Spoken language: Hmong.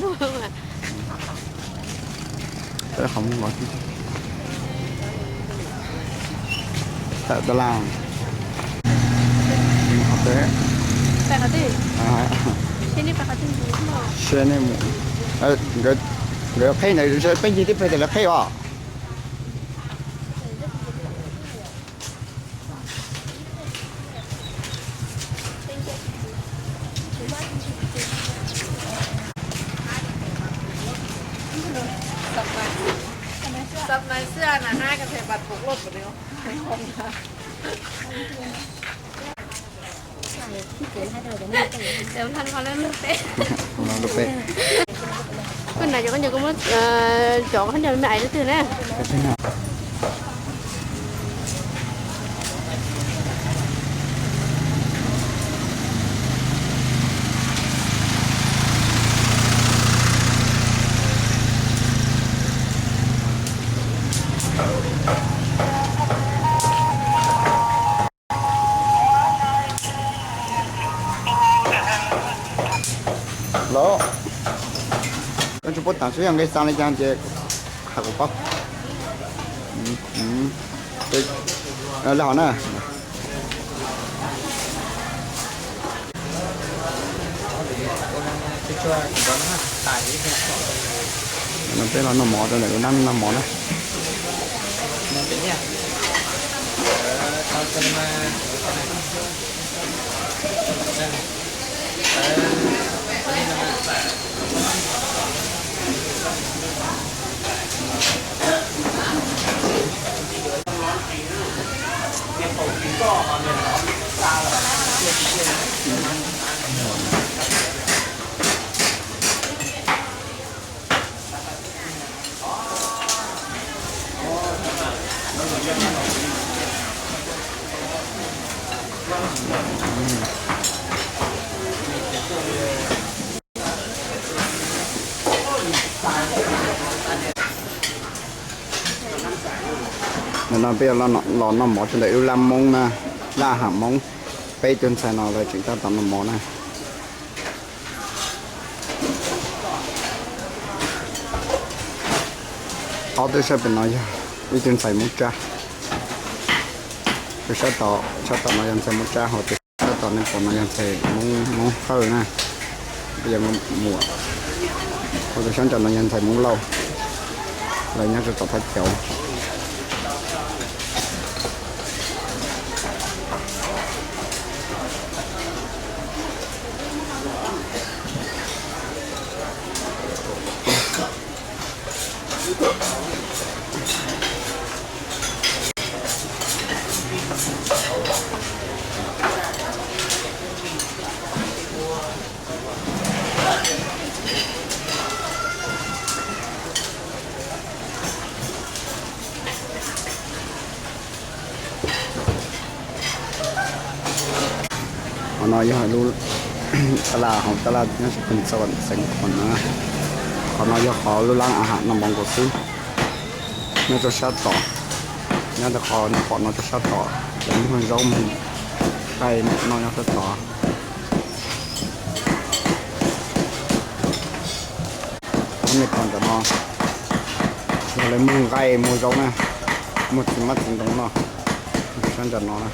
Qhov muag los tawm tas las. Qhov peb, seb nej mus, nkawd qheb ntawd, peb ncig tib pliag ces lawv qheb os. Sab nais xwb na, hai ka thej pas pum loj pum Koj na, cov khaub ncaws koj muab, cov khaub ncaws me ais lub twg na? Los, koj tsis paub tam sim yog nqe xaa li cas ces hais kuv paub. Lawv hov na. No peb los noj mov rau ntawm lub nab noj mov na. Nim no peb yuav los noj mov rau ntawm lub lab Hmoob na, lab hav Hmoob. Peb ib tug ntxhais no lawv tseem tab tom noj mov na. Ob tug sab pem no yog ib tug ntxhais Hmoob Tsab, tus sab tom, sab tom no yog ntxhais Hmoob Tsab, ho tus sab tom nej pom no yog ntxhais Hmoob, Hmoob Hawj na, yog Hmoob Muam, ho tus sab nraum no yog ntxhais Hmoob Lauj, lawv nyob rau tom thaj chaw. Qhov no yog lub tab laj, hauv tab laj nyob rau Phoos Xas xeev Khuam na. Qhov no yog qhov lub lab a ham noj mov nkaus xwb. Nyob rau sab tom, nyob rau qhov nej pom no rau sab tom, lawv muag zaub muag nqaij noj nyob sab tod. Nej pom ntawm no yog lawv muag nqaij muag zaub na, muag txiv mab txiv ntoo noj rau sab ntawm no na.